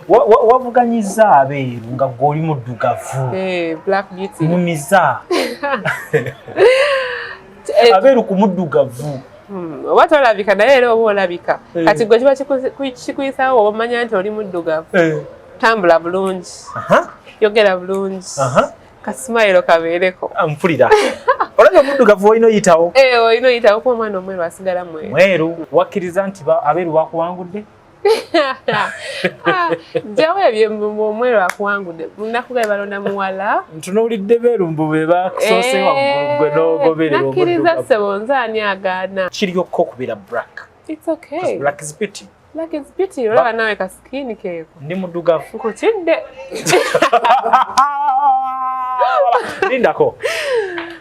Wavuganyiza abeeru nga gwe oli muddugavu. Eh, Black Beauty. Mumiza abeeru ku muddugavu. Oba tolabika, naye era oba olabika. Kati gwe kiba kikuyisawo oba omanya nti oli muddugavu, tambula bulungi, yogera bulungi, ka smile kabeereko. Ah, mpulira olabye omuddugavu olina oyitawo. Eh, olina oyitawo kuba omwana omweru asigala mweru. Mweru. Wakkiriza nti abeeru bakuwangudde? Ah, jjawo ebyo, omweru akuwangudde, nakugaye balonda muwala. Ntunuulidde beeru mbu be bakusoose waggulu, gwe n'ogoberera. Nakkiriza. Omuddugavu. Ssebo, nze ani agaana? Kiryokka okubeera black. It's okay. Black is beauty. Black is beauty. Olaba nawe ka skin keeko. Ndi muddugavu. Nkukidde. Lindako,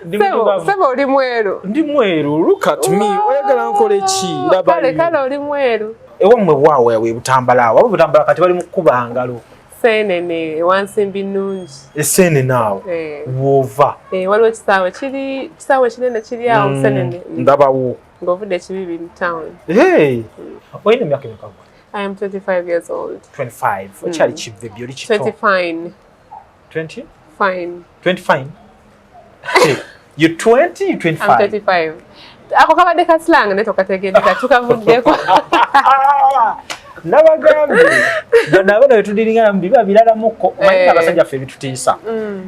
ndi Ssebo, muddugavu. ssebo, oli mweru. Ndi mweru, look at me. Oyagala nkole ki? Laba. Kale kale, oli mweru. Ewammwe bwawe we Butambala awo, abo Butambala kati bali mu kkuba ngalo. Seenene ewansimbi nnungi. Eseenene awo. Eh. Wova. Eh, waliwo ekisaawe, kiri kisaawe kinene kiri awo Musenene. Ndabawo. Ng'ovudde Kibibi mu town. Hey. Olina emyaka emeka gwe? I am 25 years old. 25, okyali kibebi, oli kito. 20 fine. 20? Fine. 20 fine. Hey, you 20, you I'm 25. 25. Ako kabadde ka slang naye tokategedde, tukavuddeko. Nabagambye bano abaana betudiringana biba biralamuko, omanyi. Abasajja ffe bitutiisa.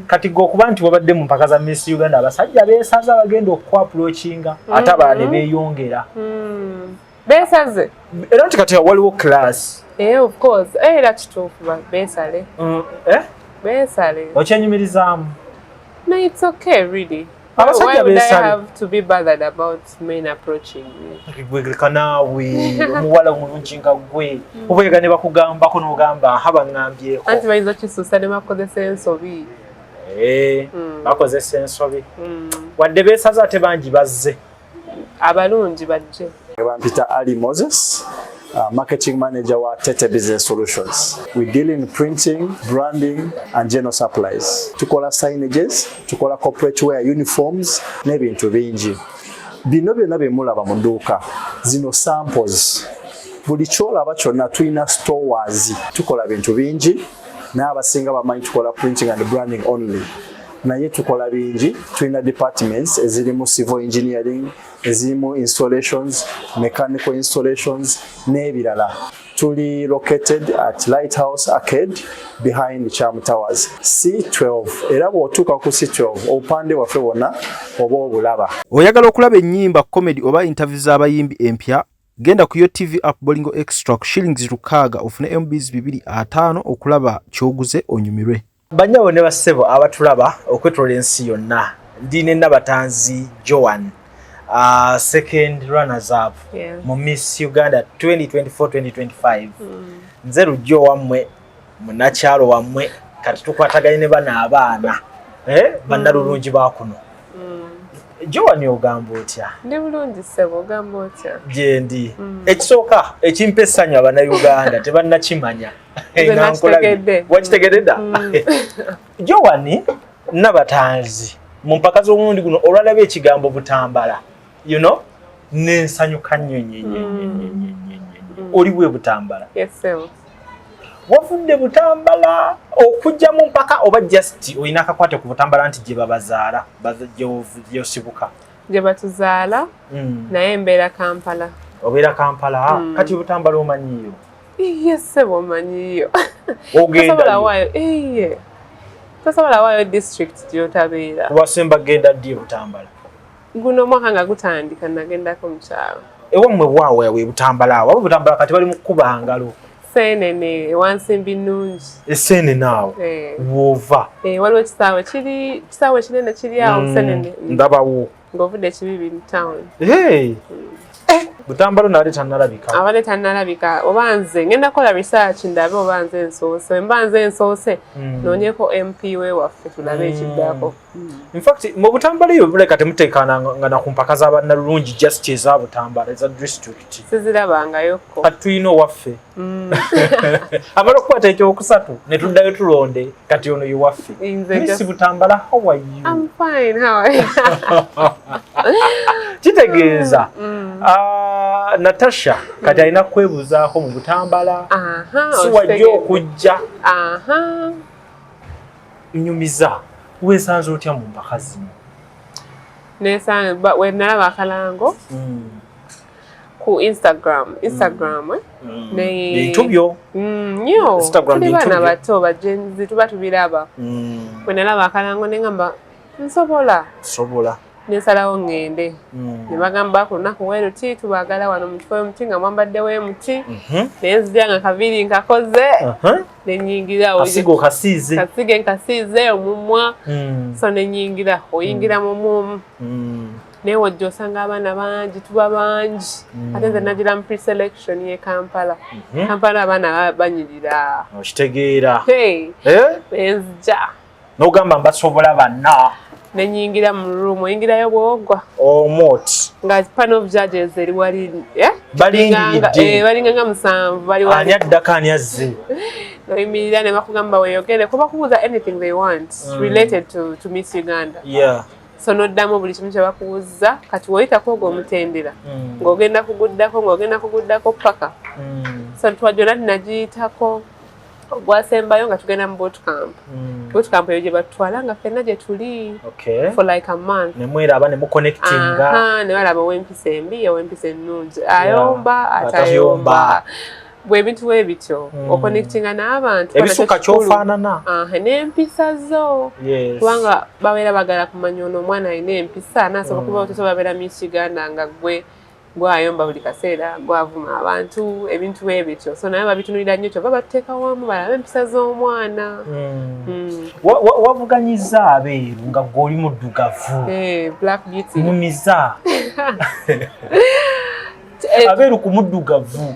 Kati gwe okuba nti wabadde mu mpaka za Miss Uganda, abasajja beesaza, bagenda okuapproachinga, ate abalala ne beeyongera. Beesaze. Era nti kati waliwo class. Eh, of course. Eh, era kituufu, beesale. Eh? Beesale. Okyenyumirizaamu? No, it's okay, really. Abasajja Why would I beesale. have to be bothered about men approaching me? Gwe leka naawe, omuwala omulungi nga gwe, oba ne bakugambako n'ogamba, aha, baŋŋambyeko. Anti bayinza okisuusa ne bakozesa ensobi. Eh, bakozesa ensobi. Wadde beesaze, ate bangi bazze. Abalungi bajje. Bampita Ali Moses, marketing manager wa Tete Business Solutions. We deal in printing, branding and general supplies. Tukola signages, tukola corporate wear, uniforms n'ebintu bingi. Bino byonna bye mulaba mu dduuka, zino samples. Buli kyolaba kyonna tulina stores. Tukola bintu bingi, naye abasinga bamanyi tukola printing and branding only. Naye tukola bingi, tulina departments ezirimu civil engineering, ezirimu installations, mechanical installations n'ebirala. Tuli located at Lighthouse Arcade behind Cham Towers C12, era bw'otuuka ku C12 obupande bwaffe bwonna oba obulaba. Oyagala okulaba ennyimba, comedy oba interview z'abayimbi empya? Genda ku Yo TV app, Bolingo Extra ku shillings 6 ofune MBs 250 okulaba ky'oguze onyumirwe. Bannyabo ne bassebo abatulaba okwetoola ensi yonna, ndi ne Nabatanzi Joan, second runners up mu Miss Uganda 2024-2025. Nze Lujja owammwe, munakyalo wammwe. Kati tukwataganye ne bano abaana, eh, bannalulungi ba kuno. Joan, ogamba otya? Ndi bulungi ssebo, ogamba otya? Gyendi. Ekisooka ekimpa essanyu, Abannayuganda tebannakimanya. Nze Nga nkulabye. nakitegedde. Wakitegedde dda? Joan Nabatanzi, mu mpaka z'omulundi guno olwalaba ekigambo Butambala, nensanyuka nnyo nnyo nnyo nnyo nnyo nnyo nnyo nnyo. Oli bwe Butambala? Yes ssebo. Wavudde Butambala okujja mu mpaka, oba just olina akakwate ku Butambala nti gye babazaala, gyosibuka? Gye batuzaala, naye mbeera Kampala. Obeera Kampala. Kati Butambala omanyiyo? Iye ssebo, omanyiyo. Tosobola Ogendayo? waayo, iye, tosobola waayo district gy'otabeera. Wasemba genda ddi e Butambala? Guno omwaka nga gutandika nagendako mu kyalo. Ewammwe bwawe we Butambala awo, abo Butambala kati bali mu kkuba ngalo. Seenene ewansimbi nnungi. Eseenene awo. Eh. Wova. Eh, waliwo ekisaawe, kiri kisaawe kinene kiri awo Musenene. Ndabawo. Ng'ovudde Kibibi mu town. Hey. Eh, Butambala nali tannalabika. Abadde tannalabika, oba nze ngenda kukola research ndabe oba nze nsoose, mba nze nsoose, noonyeko MP we waffe tulabe ekiddako. In fact, mu Butambala eyo buleka temuteekana nga na ku mpaka z'abannalulungi, just eza Butambala, eza district? Sizirabangayokko. Kati tulina owaffe amala okukwata ekyokusatu ne tuddayo tulonde, kati ono ye waffe. Nze Miss Butambala, how are you? I'm fine, how are you? Kitegeeza Natasha kati alina kwebuzaako mu Butambala, si wajja okujja. Nyumiza, weesanze otya mu mpaka zino? Nesanga wenalaba akalango ku Instagram ne Bintu byo. Nnyo. Instagram Tuli bintu baana byo. bato, bagenzi, tuba tubiraba. Wenalaba akalango nengamba nsobola. Sobola. Nensalawo ŋŋende. Ne bagamba ku lunaku bwe luti tubaagala wano mu kifo muti nga mwambaddewo emuti. Naye nzija nga kabiri nkakoze. Ne nnyingira. Kasiga okasiize. Kasige nkasiize omumwa. So ne nnyingira, oyingira mu mumu. Naye wojja osanga abaana bangi, tuba bangi. Ate nze nagira mu pre-selection y'e Kampala. Kampala abaana banyirira. Okitegeera. Hey, Eh? nenzija. N'ogamba mbasobola banna. Ne nnyingira mu room, oyingirayo bw'ogwa. Omwoti. Nga panel of judges eri wali, eh? Balindiridde. Balinga nga 7 bali wali. Ani addako, ani azze? Noyimirira ne bakugamba weeyogere, kuba bakubuuza anything they want related to Miss Uganda. So noddamu buli kimu kye bakubuuza. Kati woyitako ogwo omutendera, ng'ogenda kuguddako, ng'ogenda kuguddako paka. So twajjona nagiyitako ogwasembayo nga tugenda mu bootcamp. Bootcamp eyo gye batutwala nga ffenna gye tuli for like a month. Ne mweraba ne muconnectinga. Aha, ne balaba ow'empisa embi, ow'empisa ennungi, ayomba, Atayomba. atayomba, bwe bintu bwe bityo. Oconnectinga n'abantu. Ebisuka kyofaanana. Aha, n'empisa zo. Kubanga babeera bagala kumanya ono omwana alina empisa anaasobola kuba otosobola babeera Miss Uganda nga gwe gwayomba buli kaseera, gwavuma abantu, ebintu bwe bityo. So naye babitunulira nnyo, kyova batuteeka wamu balabe empisa z'omwana. Wavuganyiza abeeru nga gwe oli muddugavu. Eh, Black Beauty. Nyumiza. Abeeru ku muddugavu.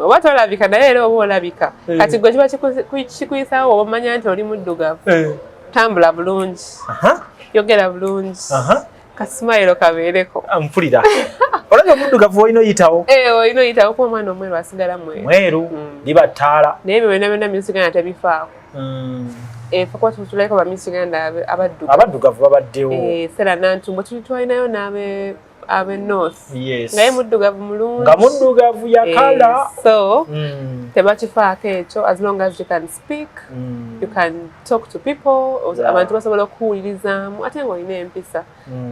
Oba tolabika naye era oba olabika. Kati gwe kiba kikuyisawo oba omanya nti oli muddugavu, tambula bulungi, yogera bulungi, kasmile kabeereko. Ah, mpulira olabye omuddugavu olina oyitawo. Eh, olina oyitawo kuba omwana omweru asigala mweru. Mweru. Liba ttaala. Naye ebyo byonna byonna Miss Uganda tebifaako. Ffe kuba tulabika ba Miss Uganda abaddugavu. Abaddugavu babaddewo. Eh, Sera Nantumbwe tuli twalinayo n'abe abe North. Naye muddugavu mulungi. Nga muddugavu yakala. Eh, so tebakifaako ekyo, as long as you can speak, you can talk to people, abantu basobola okuwulirizaamu ate ng'olina empisa.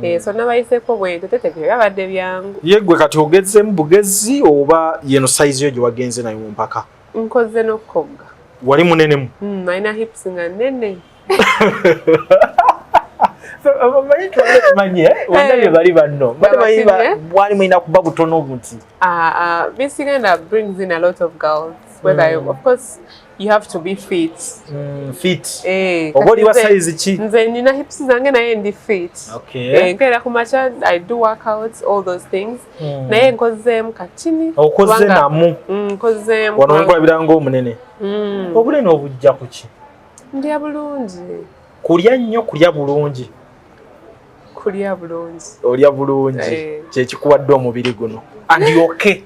Eh, so nabayiseeko bwento tetekere byabadde byangu. Ye gwe kati ogezemu bugezi oba yeno size yo gye wagenze nayo mu mpaka? Nkoze n'okukogga. Wali munenemu? Alina hips nga nnene. Manyi twali tumanyi, eh? Wonna bye bali banno bali manyi. Abasinye? Bwali mulina kuba butono buti. Miss Uganda brings in a lot of girls. Whether of course you have to be fit. Fit. Eh, Oba oli wa kati size ki? Nze nina hips zange naye ndi fit. Eh, nkeera ku makya, I do workouts, all those things. Naye nkozeemu katini. Okoze namu. Nkozeemu. Wano nkulabira ng'omunene. Obunene obujja ku ki? Ndya bulungi. Kulya nnyo, kulya bulungi? Kulya bulungi. Olya bulungi. Eh. Kyekikuwadde omubiri guno, and you okay?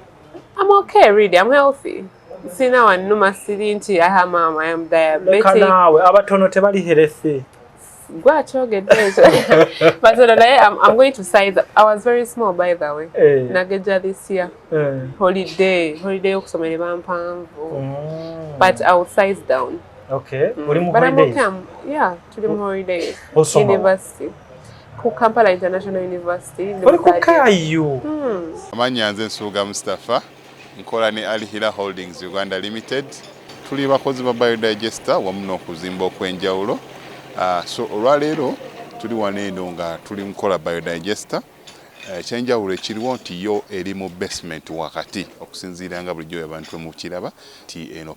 I'm okay, really. I'm healthy. Sina wannuma, siri nti aha mama, I am Leka diabetic. naawe, abatono tebali healthy. Gwakyogedde ekyo. But naye I'm going to size up. I was very small, by the way. Nageja this year. Holiday. Holiday y'okusomera eba mpanvu. But I will size down. Okay, oli mu But I'm holidays? okay. Yeah, tuli mu holidays. Osoma wa? University. Ku Kampala International University. Ndi Oli ku mu third year. KIU? Amannya nze Nsubuga Mustapha, nkola ne Al Hila Holdings Uganda Limited. Tuli bakozi ba biodigester wamu n'okuzimba okw'enjawulo. So olwaleero tuli wano eno nga tuli mukola biodigester. Ekyenjawulo ekiriwo nti yo eri mu basement wakati, okusinziira nga bulijjo abantu bwe mukiraba nti eno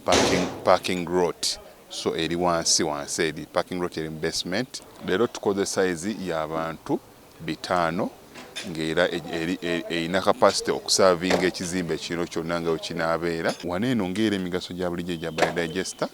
parking lot, so eri wansi wansi, eri parking lot eri mu basement. Leero tukoze size y'abantu 500 ng'era erina capacity okuservinga ekizimbe kino kyonna nga wekinaabeera. Wano eno ng'era emigaso gya bulijjo egya biodigester,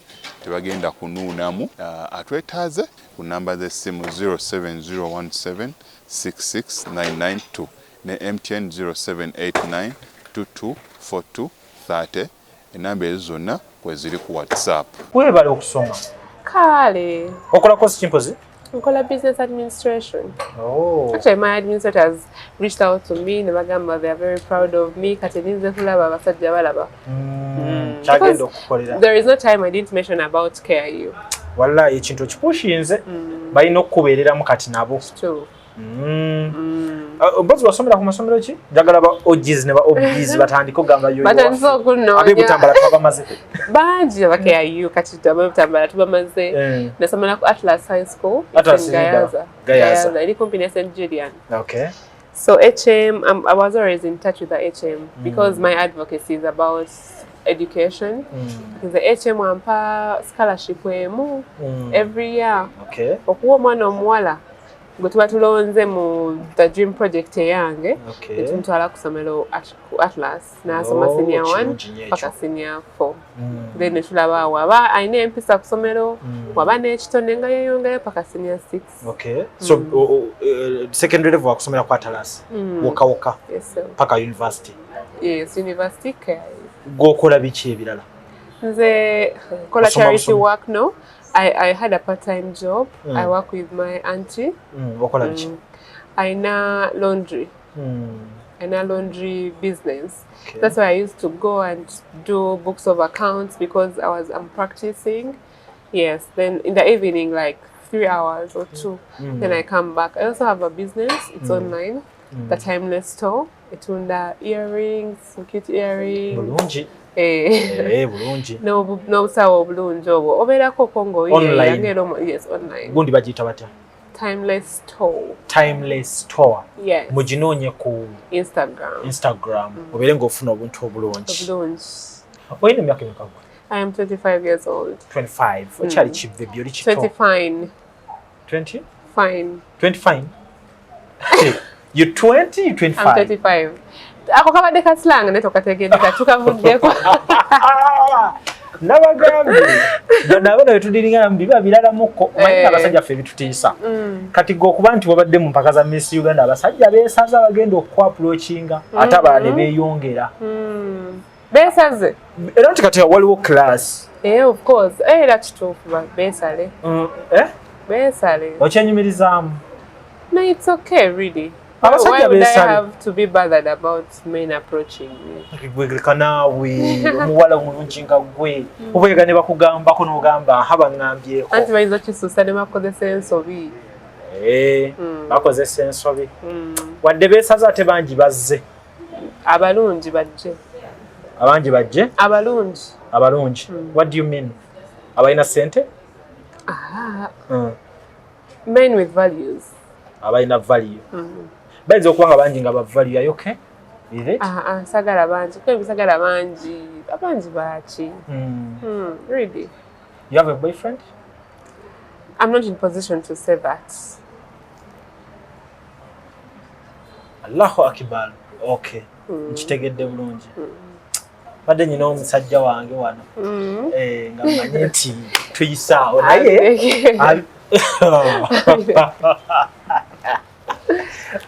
tebagenda kunuunamu. Atwetaaze ku namba z'essimu 07017 66992 ne MTN 0789 224230. Enamba ezo zonna kweziri ku WhatsApp. Webale okusoma. Kale. Okola course ki mpozi? Nkola business administration. Oh. Actually, my administrators reached out to me ne bagamba they are very proud of me. Kati ninze kulaba abasajja balaba. Kyagenda okukolera. There is no time I didn't mention about KIU. Wallahi ekintu okipushinze balina okukubeereramu kati nabo. True. Mpozi wasomera ku masomero ki? Njagala ba OGs ne ba OBs batandike okugamba yo. Batandise okunoonya. Ab'e Butambala twabamaze. Bangi aba KIU kati ab'e Butambala tubamaze. Nasomera ku Atlas High School. Atlas in Gayaza. Gayaza. Gayaza. Eri kumpi ne St. Julian. Okay. So HM, I was always in touch with the HM because my advocacy is about education. The HM wampa scholarship emu every year. Okay. Okuwa omwana omuwala gwe tuba tulonze mu the dream project eyange netumutwala ku ssomero ku Atlas n'asoma senior 1 paka senior 4. Then netulaba awo aba alina empisa ku ssomero waba n'ekitone nga yeeyongerayo paka senior 6. Okay. So secondary level wakusomera ku Atlas woka woka. Yes, sir. Paka university. Yes, university. Gwokola biki ebirala? Nze nkola charity work no. I had a part-time job. I work with my auntie. Wakola biki? Aina laundry. Aina laundry business. Okay. That's why I used to go and do books of accounts because I'm practicing. Yes. Then in the evening, like 3 hours or 2, then I come back. I also have a business. It's online. The Timeless Store. Etunda earrings, some cute earrings. Bulungi. Bulungi. N'obusawo obulungi obwo. Obeerako ko Online. Yes, online. Gundi bagiyita batya? Timeless Store. Timeless Store. Yes. Muginoonye ku Instagram. Instagram. Obeere ng'ofuna obuntu obulungi. Obulungi. Olina emyaka emeka gwe? I am 25 years old. 25. Okyali kivebi, oli kito. 20 fine. 20? Fine. 20 fine? You 20, you 25? I'm 25. Ako kabadde ka slang naye tokategedde tukavuddeko. Nabagambye bano abaana be tudiringana mu biba biralamuko omanyi abasajja ffe ebitutiisa. Kati gwe okuba nti wabadde mu mpaka za Miss Uganda abasajja beesaza bagenda okuapproachinga ate abalala ne beeyongera. Beesaze. Era nti kati waliwo class. Of course. Era kituufu beesale. Beesale. Okyenyumirizaamu. No, it's okay really. Abasajja Why would I beesale. have to be bothered about men approaching me? Gwe leka naawe omuwala omulungi nga gwe oba ne bakugambako n'ogamba aha baŋŋambyeko. Anti bayinza okisuusa ne bakozesa ensobi. Bakozesa ensobi. Wadde beesaze ate bangi bazze. Abalungi bajje. Abangi bajje? Abalungi. Abalungi. What do you mean? Abalina ssente? Men with values. Abalina value. Bayinza okuba nga bangi nga ba value. Are you okay with it? Sagala bangi. Kwe sagala bangi. Abangi baaki? Really? You have a boyfriend? I'm not in position to say that. Allahu Akbar. Okay. Nkitegedde bulungi. Badde nyina omusajja wange wano. Nga mmanyi nti tuyisaawo naye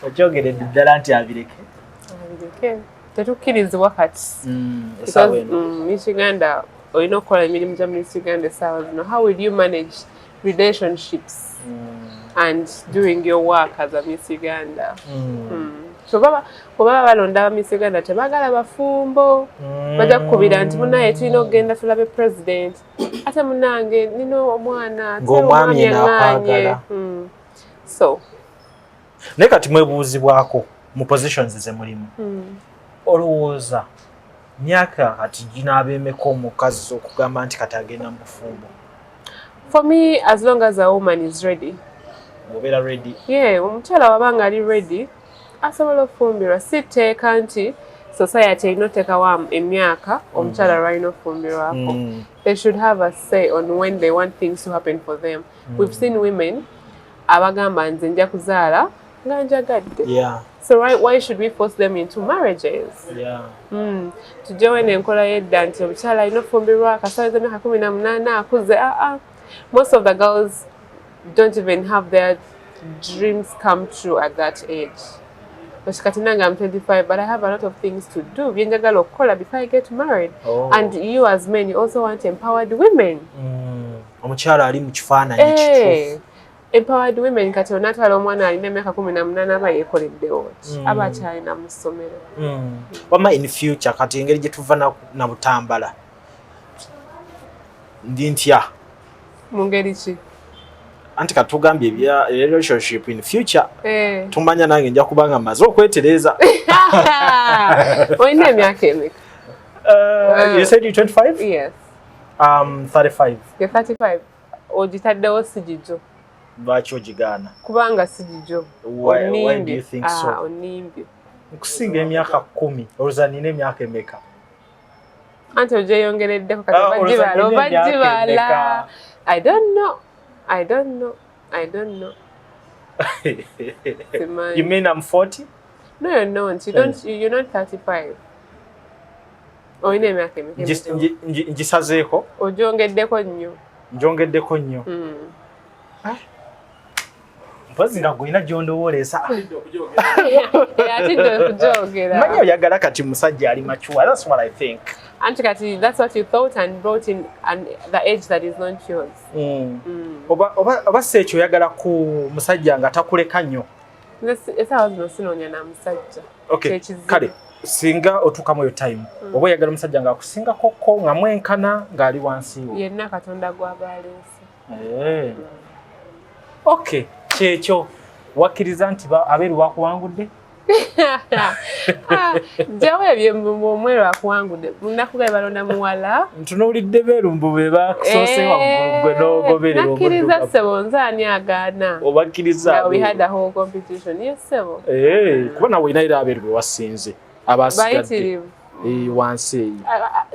okyogeredde ddala nti abireke. Abireke. Tetukkirizibwa kati. Essaawa Because eno. Miss Uganda olina okukola emirimu gya Miss Uganda essaawa zino. How will you manage relationships and doing your work as a Miss Uganda? So baba bwe baba balonda aba Miss Uganda tebaagala bafumbo. Bajja kukubira nti munaye tulina okugenda tulabe president. Ate munange nina omwana ate Ng'omwami omwami eno aŋŋaanye. akwagala. So Naye kati mwebuuzibwako mu positions ze mulimu. Olowooza myaka kati ginaabeemeka omukazi okugamba nti kati agenda mu bufumbo? For me, as long as a woman is ready. Bw'obeera ready. Yeah, omukyala waba nga ali ready asobola okufumbirwa. Si tteeka nti society erina oteekawo emyaka omukyala lwalina okufumbirwako. They should have a say on when they want things to happen for them. We've seen women abagamba nze nja kuzaala nga njagadde. So why should we force them into marriages? Tujjewo eno enkola y'edda nti omukyala alina okufumbirwa akasaweza emyaka 18 akuze. Ah. Most of the girls don't even have their dreams come true at that age. But kati nange I'm 25, but I have a lot of things to do bye njagala okukola before I get married. And you as men, you also want empowered women. Omukyala ali mu kifaananyi Eh, kituufu. Empowered women, kati onatwala omwana alina emyaka 18 aba yeekoleddewo ki? Aba akyalina mu ssomero. Wama in future, kati engeri gye tuva na Butambala, ndi ntya? Mu ngeri ki? Anti katugambye ebya relationship in future. Eh. Tumanya nange nja kubanga maze okwetereza. Olina emyaka emeka? You said you 25? Yes. 35. Ye 35 ogitaddewo si gijo. Lwaki ogigaana? Kubanga si gijo. Why do you think so? Ah, onimbye. Nkusinga emyaka 10, olowooza nina emyaka emeka? Anti ogyeyongereddeko kati. Ah, olowooza obagibala nina emyaka obagibala emeka? I don't know, I don't know, I don't know. Simanyi. You mean I'm 40? No, you're not. You don't, you're not 35. Olina emyaka emeka? Ngisazeeko. Ogyongeddeko nnyo. Njongeddeko nnyo. Mpozi nga gwina gyondowooleza. Atidde okugyogera. Manyi oyagala kati musajja ali mature, that's what I think. Anti kati that's what you thought and brought in and the age that is not yours. Oba si ekyo, oyagala ku musajja nga takuleka nnyo? Nze essaawa zino sinoonya na musajja. Okay. Kyekizibu. Kale singa otuukamu eyo time, oba oyagala omusajja ng'akusingakokko, nga mwenkana, ng'ali wansi wo? Yenna Katonda gw'aba aleese. Eh. Okay, kyekyo wakkiriza nti abeeru bakuwangudde? Ah, jjawo ebyo omweru akuwangudde, munaku gabe balonda muwala. Ntunuulidde beeru mbu be bakusoose waggulu, gwe n'ogoberera. Nakkiriza. Omuddugavu. Ssebo, nze ani agaana? Obakkiriza? Nga we had a whole competition, yes ssebo. Eh, kuba nawe olina era abeeru be wasinze abasigadde. Bayitirivu. Eh, wansi eyo.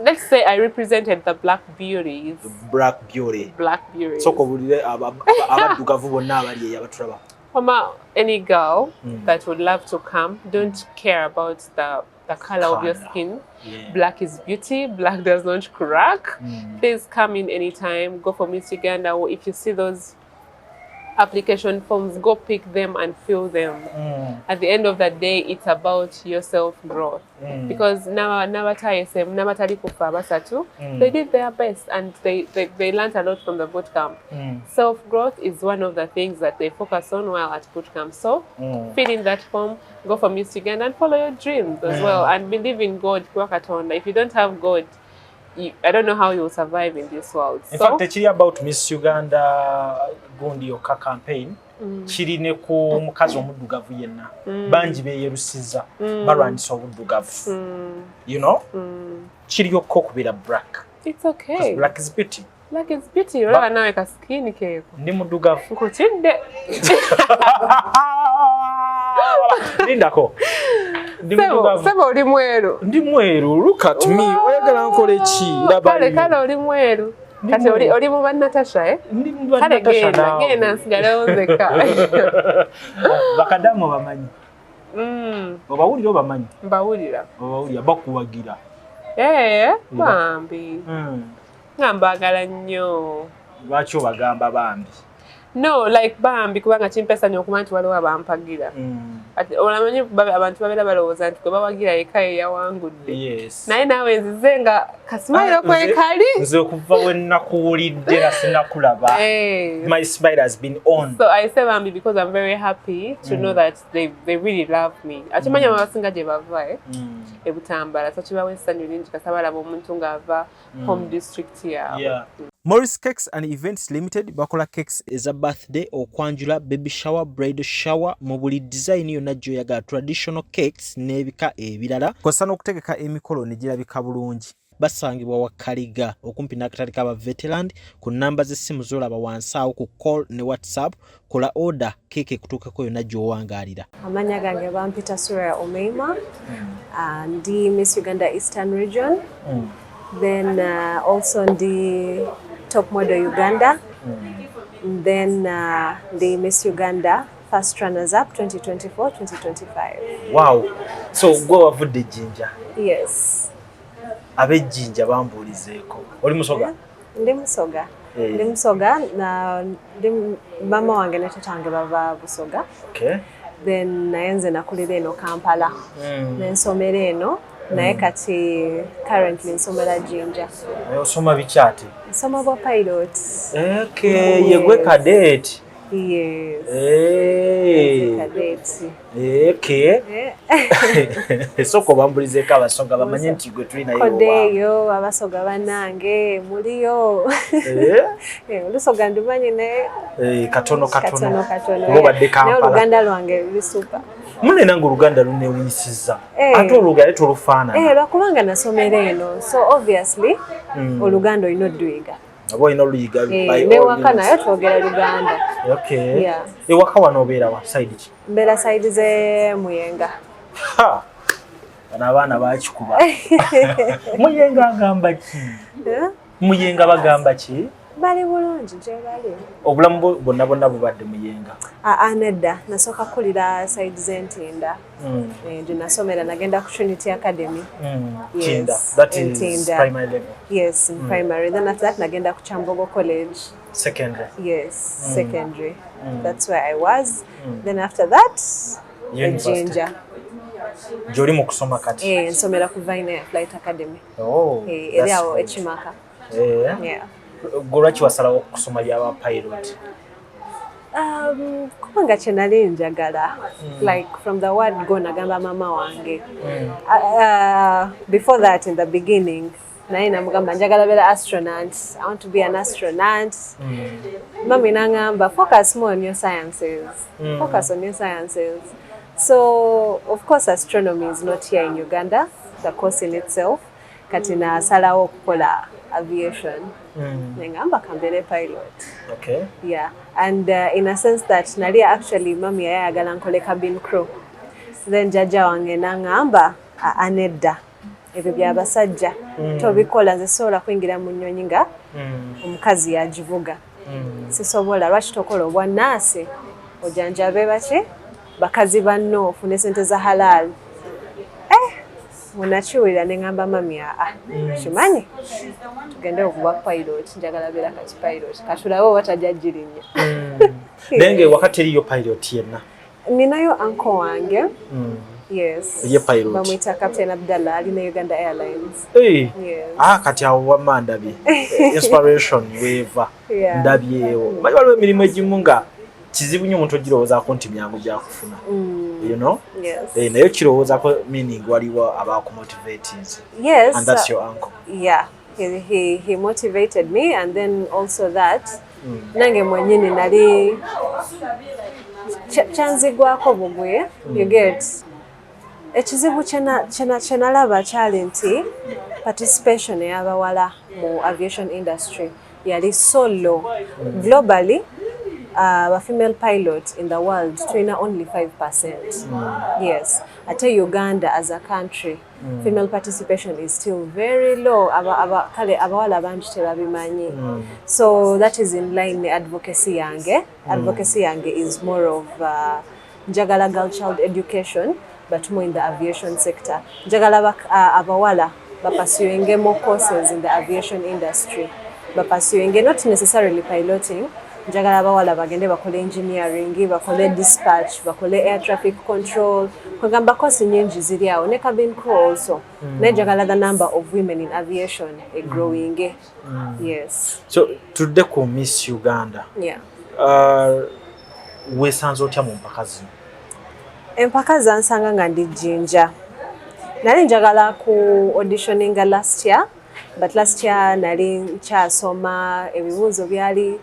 Let's say I represented the Black Beauties. Black Beauty. Black Beauties. Sooka obulire abaddugavu bonna abali eyo abatulaba. Mama, any girl that would love to come, don't care about the color of your Colour. skin. Black is beauty. Black does not crack. Please come in anytime. Go for Miss Uganda. Or if you see those application forms, go pick them and fill them. At the end of the day, it's about your self growth. Because now, n'abatayise, n'abatali kufa basatu, they did their best and they learned a lot from the boot camp. Self growth is one of the things that they focus on while at boot camp. So fill in that form, go for Miss Uganda and follow your dreams as well and believe in God. Kuba Katonda. If you don't have God, I don't know how you'll survive in this world. In So fact, tekiri about Miss Uganda gundi yokka campaign, kiri ne ku mukazi omuddugavu yenna. Bangi beeyerusiza balwanyisa obuddugavu. Kiryokka okubeera black. It's okay. 'Cause black is beauty. Black is beauty. Olaba nawe ka skin keeko. Ndi muddugavu. Nkutidde. Lindako, ndi Sebo, muddugavu. sebo, oli mweru. Ndi mweru, look at me. Oyagala nkole ki? Laba. Kale kale, oli mweru. Ndi Kati mweru. oli mu ba Natasha, eh? Ndi mu ba Kale Natasha genda, naawe. genda nsigalewo nzekka. Bakadamu obamanyi? Obawulira, obamanyi? Mbawulira. Obawulira bakuwagira? Eh, bambi. Nga mbaagala nnyo. Lwaki obagamba bambi? No, like bambi kubanga kimpesa nnyo okuba nti waliwo abampagira. Ati olamanyi abantu babeera balowooza nti gwe bawagira yekka ye yawangudde. Naye naawe nzize nga ka smile Ah, kwekali. Nze okuva we nakuwulidde nga sinakulaba, Eh. my smile has been on. So I say bambi because I'm very happy to know that they really love me. Akimanyi abasinga gye bava, eh? E Butambala. So kibawa essanyu lingi kasaba balaba omuntu ng'ava home district yaabwe. Morris Cakes and Events Limited bakola cakes eza birthday, okwanjula, baby shower, bridal shower mu buli design yonna gy'oyagala, traditional cakes n'ebika ebirala, kw'ossa n'okutegeka emikolo ne girabika bulungi. Basangibwa Wakaliga okumpi n'akatale k'aba Veteran, ku nnamba z'essimu z'olaba wansi awo ku call ne WhatsApp. Kola order, keeke ekutuukeko yonna gy'owangaalira. Amanya gange bampita Suraya Omeima. Ndi Miss Uganda Eastern Region. Then also ndi Top Model Uganda. Then ndi Miss Uganda first runners up 2024-2025. Wow, so gwe wavudde Ejjinja? Yes. Ab'Ejjinja bambuulizeeko, oli Musoga? Ndi Musoga. Eh. Ndi Musoga na ndi mama wange ne tata wange bava Busoga. Then naye nze nakulira eno Kampala. Nensomera eno, naye kati currently nsomera Jinja. Naye osoma biki ate? Nsoma bwa pilot. Okay, yegwe cadet. Yes. Hey. Cadet. Okay. Eh. Sooka obambulizeeko Abasoga bamanye nti gwe tuli naye owaabwe. Kodeeyo Abasoga bannange muliyo. Eh? Eh, Olusoga ndumanyi naye Eh, katono katono katono. katono. Kuba obadde Naye Kampala. Oluganda lwange luli super. Munne nange Oluganda lunewunyisizza. Eh. Ate Oluganda tolufaanana. Eh, lwakubanga nasomera eno, so obviously Oluganda olina odduyiga. Oba olina oluyiga Eh, by all newaka means. nayo twogera Luganda. Okay. Yeah. Ewaka wano obeera wa side ki? Mbeera side ze Muyenga. Ha! Bano abaana bakikuba. Muyenga agamba ki? Eh? Muyenga bagamba ki? Bali bulungi gye bali. Obulamu bwo bwonna bwonna bubadde Muyenga. Aa, nedda, nasooka kukulira side z'Entinda. Eh, gye nasomera, nagenda ku Trinity Academy. Yes, Tinda. That is Ntinda. primary level. Yes, in primary. Then after that nagenda ku Kyambogo College. Secondary. Yes, secondary. That's where I was. Then after that, University. Jinja. Gy'oli mu kusoma kati. Eh, nsomera ku Vine Flight Academy. Oh, Eh, eri that's awo good. e Kimaka. Eh. Yeah. Gwe lwaki wasalawo okusoma byaba pilot? Kubanga kye nali njagala, like from the word go nagamba mama wange, before that, in the beginning, naye namugamba njagala beera astronaut, I want to be an astronaut. Mami nangamba, "Focus more on your sciences, focus on your sciences." So of course astronomy is not here in Uganda, the course in itself. Kati nasalawo okukola aviation, nengamba kambeere pilot. Yeah, and in a sense that nali actually mami yayagala nkole cabin crew, then jjajja wange naŋŋamba, "Aa, nedda, ebyo byabasajja, tobikola. Nze sobola kuyingira mu nnyonyi nga omukazi yagivuga, sisobola. Lwaki tokola obwa naasi ojanjabe baki bakazi banno ofune sente za halal?" Eh, munakiwulira ne ŋŋamba mami, "Aa, kimanyi tugende okuba pilot, njagala beera kati pilot, katulabe oba tajja girinnya." Naye nga ewaka teriyo pilot yenna? Ninayo uncle wange, yes. Ye pilot? Bamwita Captain Abdallah, alina Uganda Airlines. Hey. Yes. Ah, kati awo wamma ndabye inspiration weeva. Ndabyewo. Manyi waliwo emirimu egimu nga kizibu nnyo omuntu ogirowoozaako nti myangu gyakufuna. Yes. Eh, naye kirowoozaako, meaning waliwo abakumotivatinze. Yes. And that's your uncle? Yeah, he motivated me, and then also that nange mwenyini nali kyanzigwako bugwe, you get? Ekizibu kye nalaba kyali nti participation ey'abawala mu aviation industry yali so low. Globally, ba female pilot in the world tulina only 5%. Yes, ate Uganda as a country, female participation is still very low. Kale abawala bangi tebabimanyi. So that is in line ne advocacy yange. Advocacy yange is more of njagala girl child education, but more in the aviation sector. Njagala abawala bapursuinge more courses in the aviation industry, bapursuinge not necessarily piloting. Njagala abawala bagende bakole engineering, bakole dispatch, bakole air traffic control, kwegamba course nyingi ziri awo, ne cabin crew also. Naye njagala the number of women in aviation egrowing. Yes. So tudde ku Miss Uganda. Yeah. Weesanze otya mu mpaka zino? Empaka zansanga nga ndi Jinja. Nali njagala ku auditioninga last year, but last year nali nkyasoma, ebibuuzo byali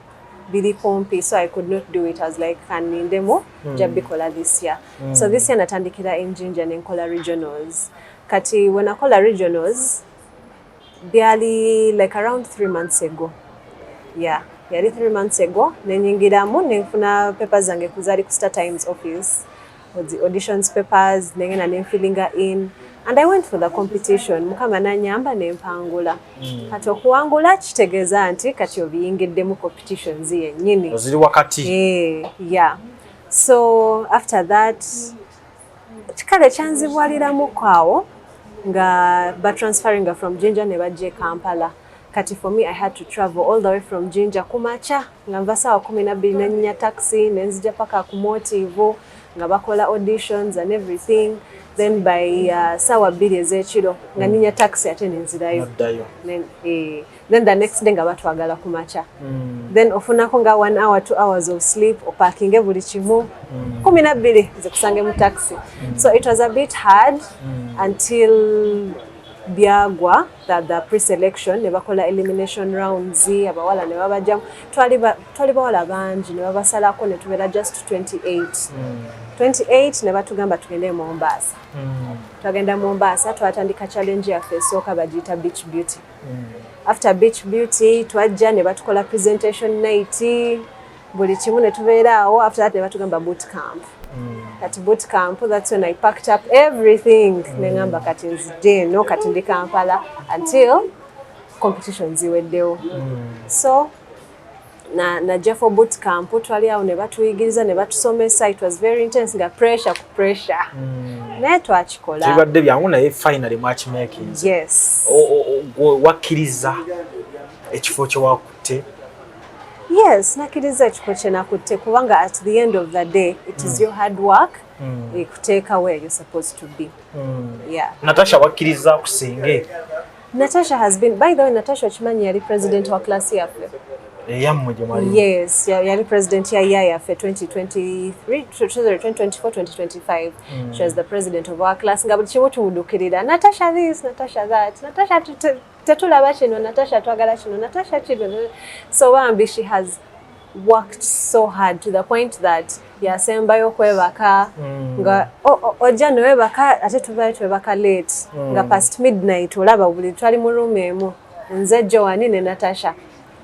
biri kumpi, so I could not do it. I was like, kanindemu, nja bikola this year. So this year natandikira in Jinja nenkola regionals. Kati when nakola regionals, byali like around 3 months ago. Yeah, yali 3 months ago. Nenyingiramu, nenfuna papers zange kuzaali ku Star Times office, the auditions papers, nengenda nenfilinga in and I went for the competition. Mukama nanyamba nempangula. Kati okuwangula kitegeeza nti kati obiyingiddemu competitions yennyini. Oziri wakati. Eh, yeah. So after that, kale kyanzibwaliramuko awo nga batransferringa from Jinja ne bajja e Kampala. Kati for me, I had to travel all the way from Jinja kumakya nga nva saawa 12, nennya taxi nenzija paka ku Motive. Nga bakola auditions and everything. Then by 2:00 ez'ekiro nga ninya taxi ate nenzirayo. Then the next day nga batwagala ku makya. Then ofunako nga 1 hour, 2 hours of sleep, opakinge buli kimu. 12 zikusange mu taxi. So it was a bit hard until byagwa the pre-selection, ne bakola elimination rounds, abawala ne babajjamu. Twali bawala bangi ne babasalako ne tubeera just 28. 28 ne batugamba tugende Mombasa. Twagenda Mombasa, twatandika challenge yaffe esooka, bagiyita Beach Beauty. After Beach Beauty twajja ne batukola presentation night, buli kimu ne tubeera awo. After that ne batugamba boot camp. Kati boot camp, that's when I packed up everything. Ne ngamba kati nzijje eno, kati ndi Kampala until competition ziweddewo. So najja for boot camp, twali awo ne batuyigiriza ne batusomesa. It was very intense, nga pressure ku pressure. Naye twakikola. Kibadde byangu, naye finally mwakimakinze. Yes. Wakkiriza ekifo kye wakutte? Yes, nakkiriza ekifo kye nakutte, kubanga at the end of the day it is your hard work ekuteeka where you're supposed to be. Yeah. Natasha wakkiriza kusinge? Natasha has been, by the way, Natasha okimanyi yali president wa class yaffe. Eyammwe gye mwali? Yes, yali president ya year yaffe 2023, 2024, 2025. She was the president of our class. Nga buli kimu tumudukirira. Natasha this, Natasha that, Natasha tetulaba kino, Natasha twagala kino, Natasha kino. So bambi, she has worked so hard to the point that yasembayo okwebaka, nga ojja newebaka, ate tubayo twebaka late, nga past midnight olaba buli twali mu room emu, nze, Joan ne Natasha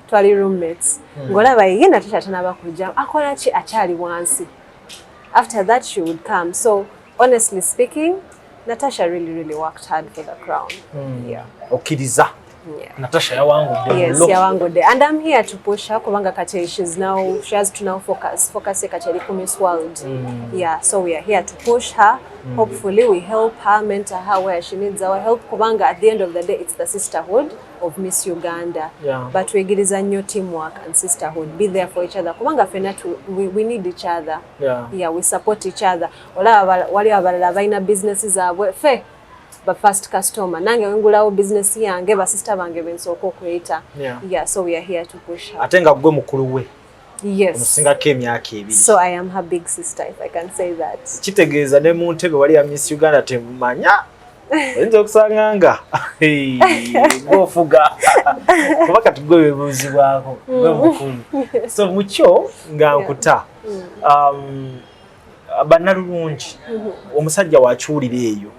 twali roommates, ng'olaba ye Natasha tanaba kujja, akola ki, akyali wansi. After that she would come. So honestly speaking, Natasha really, really worked hard for the crown. Yeah. Okkiriza? Yeah. Natasha yawangudde. Yes, mulo. Yawangudde, and I'm here to push her, kubanga kati she has to now focus ye kati eri ku Miss World. Yeah, so we are here to push her. Hopefully we help her, mentor her where she needs our help, kubanga at the end of the day it's the sisterhood of Miss Uganda. Batuyigiriza nnyo teamwork and sisterhood, be there for each other, kubanga ffenna we need each other. Yeah, we support each other. Olaba wali abalala balina business zaabwe, ffe ba first customer. Nange wengulawo business yange, basista bange bensooka okweyita. Yeah, so we are here to push her. Ate nga gwe mukulu we? Yes. Omusingako emyaka 2. So I am her big sister, if I can say that. Kitegeeza ne mu ntebe wali ya Miss Uganda temumanya, oyinza okusanga nga gwofuga, kuba kati gwe webuuzibwako, gwe mukulu. So mukyo nga nkuta, bannalulungi, omusajja wakiwulira eyo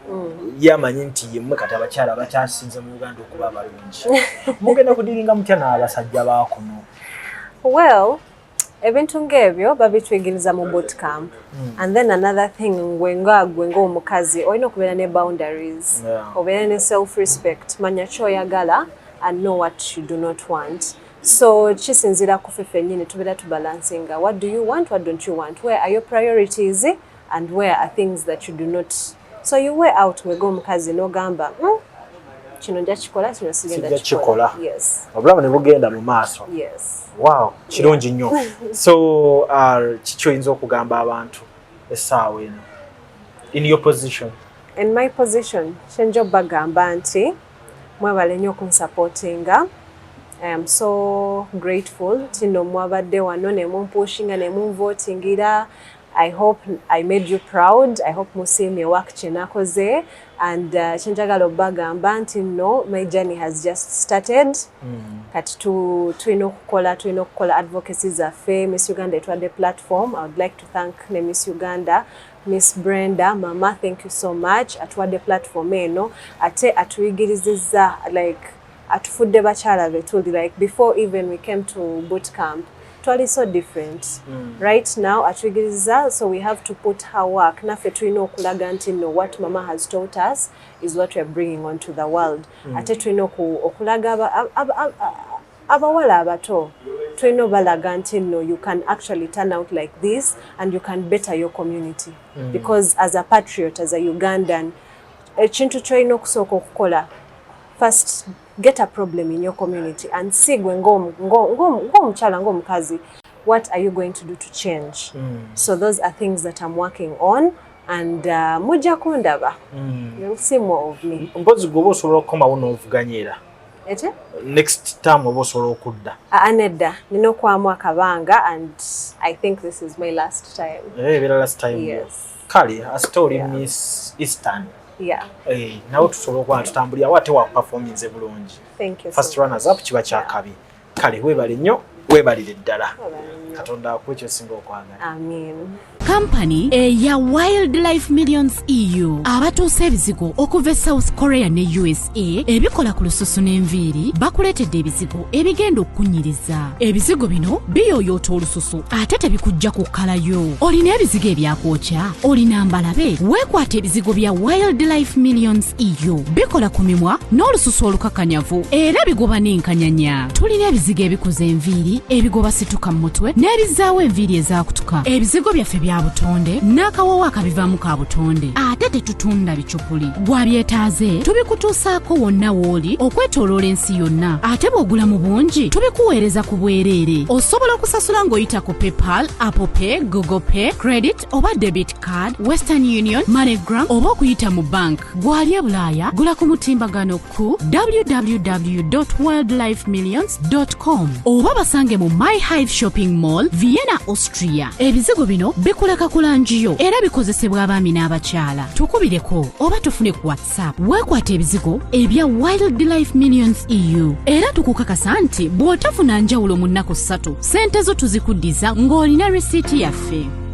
yamanyi nti yemmwe kati abakyala abakyasinze mu Uganda okuba abalungi, mugenda kudiringa mutya n'abasajja bakuno? Well, ebintu ng'ebyo babituyigiriza mu boot camp. And then another thing, ngwe nga gwe ng'omukazi olina okubeera ne boundaries, obeere ne self respect, manya kyoyagala and know what you do not want. So kisinziira ku ffe ffennyini, tubeera tubalancinga: what do you want, what don't you want, where are your priorities and where are things that you do not. So you weigh out gwe ng'omukazi n'ogamba, kino nja kikola, kino sigenda Sijja kikola." kikola. Yes. Obulamu ne bugenda mu maaso. Yes. Wow, kirungi nnyo. So kiki oyinza okugamba abantu essaawa eno in your position? In my position, kyenja obagamba nti mwebale nnyo okunsupportinga. I am so grateful nti nno mwabadde wano ne mumpushinga ne munvotingira. I hope I made you proud. I hope musiimye work kye nakoze. And kyenjagala obbagamba nti no, my journey has just started. Kati tulina okukola advocacy zaffe. Miss Uganda etwadde platform. I would like to thank ne Miss Uganda, Miss Brenda Mama, thank you so much. Atuwadde platform eno, ate atuyigirizizza, like atufudde bakyala betuli. Like before even we came to boot camp, twali so different. Right now atuyigiriza, so we have to put her work. Naffe tulina okulaga nti no, what mama has taught us is what we are bringing onto the world. Ate tulina okulaga abawala abato, tulina obalaga nti no, you can actually turn out like this and you can better your community, because as a patriot, as a Ugandan, ekintu kyolina okusooka okukola, first get a problem in your community and see gwe ng'omukyala, ng'omukazi. What are you going to do to change? So those are things that I'm working on, and mujja kundaba. You'll see more of me. Mpozi gwe oba osobola okukomawo n'ovuganya era Ete? Next term oba osobola okudda? Aa, nedda, nina okwamu akabanga, and I think this is my last time. Eh, ebeera last time. Yes. Kale asite oli Miss Eastern. Yeah. Eh, nawe tusobola okuba nga tutambulirawo ate waperforminze bulungi. Thank you First so much. runners up kiba kyakabi. Kale weebale nnyo, weebalire ddala. Weebale nnyo. Katonda akuwe kyosinga okwagala. Amin. Kampani eya Wildlife Millions EU abatuusa ebizigo okuva e South Korea ne USA ebikola ku lususu n'enviiri bakuleetedde ebizigo ebigenda okukunyiriza. Ebizigo bino biyooyoota olususu ate tebikujja ku kkalayo. Olina ebizigo ebyakwokya, olina mbalabe, weekwata ebizigo bya Wildlife Millions EU. Bikola ku mimwa n'olususu olukakanyavu era bigoba n'enkanyanya. Tulina ebizigo ebikuza enviiri, ebigoba situka mu mutwe n'ebizzaawo enviiri ezaakutuka. Ebizigo byaffe bya butonde n'akawoowo akabivaamu ka butonde, ate tetutunda bicupuli. Gwabyetaaze tubikutuusaako wonna w'oli okwetooloola ensi yonna, ate bw'ogula mu bungi tubikuweereza ku bwereere. Osobola okusasula ng'oyita ku PayPal, Apple Pay, Google Pay, credit oba debit card, Western Union, MoneyGram oba okuyita mu bank. Gwali e Bulaaya, gula ku mutimbagano ku www wildlifemillions com oba basange mu My Hive Shopping Mall, Vienna, Austria. Ebizigo bino bikuleka ku langi yo era bikozesebwa abaami n'abakyala. Tukubireko oba tufune ku WhatsApp. Weekwata ebizigo ebya Wildlife Millions EU era tukukakasa nti bw'otafuna njawulo mu nnaku 3, ssente zo tuzikuddiza ng'olina risiiti yaffe.